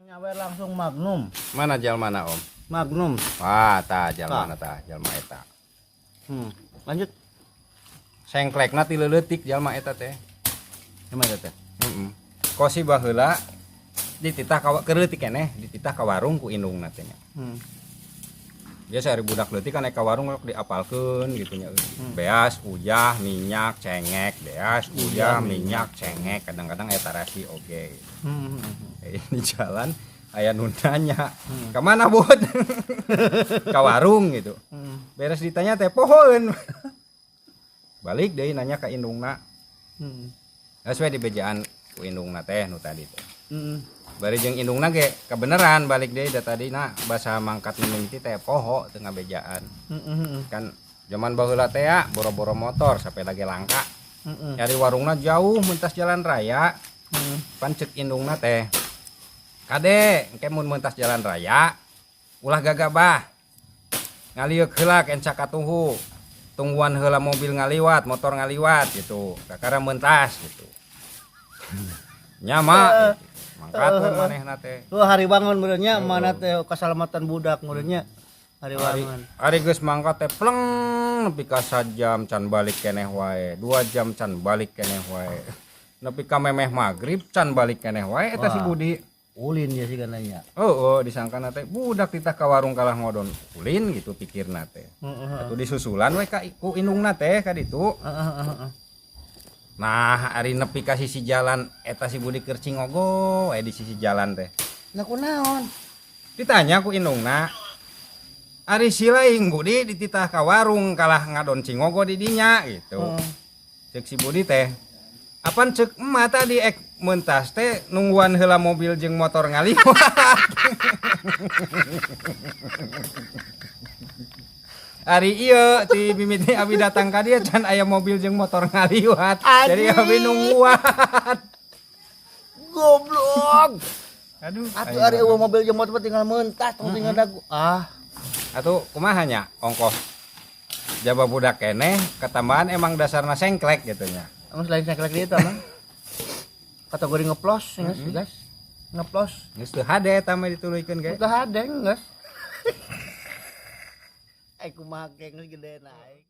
Nyawer langsung Magnum. Mana jalmana, Om? Magnum. Wah, tah jalmana, tah jalma eta. Lanjut. Sengklekna ti leuletik jalma eta teh. Gimana teh? Heeh. Kosi baheula dititah ka keur leutik keneh, dititah ka warung ku indungna teh nya. Biasa ari budak leutik kan ka warung sok diapalkeun gitu nya. Beas, uyah, minyak, cengek, beas, uyah, minyak, cengek. Kadang-kadang aya tarasi oge. Di jalan aya nu nanya, "Ka mana, Bud?" Ka warung gitu. Beres ditanya teh pohoeun. Balik deui nanya ka indungna. Geus we dibejaan ku indungna teh nu tadi teh. Bari jeung indungna ge kebeneran balik deui da tadina basa mangkat mimiti teh poho teu ngabejaan. Kan zaman baheula teh ya boro-boro motor, sepeda ge langka. Nyari warungna jauh mentas jalan raya. Pan cek indungna teh, "Kade, engke mun mentas jalan raya ulah gagabah, ngalieuk heula kenca katuhu, tungguan heula mobil ngaliwat, motor ngaliwat gitu, kakara mentas gitu." Nyama mangkat we manehna teh. Tuh hari bangun meureunnya mana teh keselamatan budak meureunnya. Hari Ari, bangun. Ari geus mangkat teh pleng nepi ka sajam can balik keneh wae, 2 jam can balik keneh wae, nepi ka memeh magrib can balik keneh wae eta si Wah. Budi. Ulin ya sih nanya. Oh, disangkana teh budak titah ka warung kalah ngodon ulin gitu pikirna teh. Heeh. Atuh disusulan we ka ku indungna teh ka ditu. Heeh heeh. Nah, ari nepi ka sisi jalan eta si Budi keur cingogo we di sisi jalan teh. Lah, kunaon? Ditanya ku indungna, "Ari si laing Budi dititah ka warung kalah ngadon cingogo di dinya?" gitu. Cek si Budi teh, "Apan cek emak tadi ek mentas teh nungguan heula mobil jeung motor ngaliwat." Ari ieu ti mimiti abi datang ka dieu can aya mobil jeung motor ngaliwat. Jadi abi nungguan. Goblok. Aduh. Atuh ari eueuh mobil jeung motor tinggal mentas, tong tinggal dagu. Ah, Atuh kumaha nya ongkoh. Jaba budak keneh ketambahan emang dasarna sengklek gitu nya. Emang selain sengklek dia mah. Kategori ngeplos, geus, guys. Ngeplos. Geus teu hade eta mah dituluykeun ge. Udah hadeng, geus. Kumaha geng geus gede naik.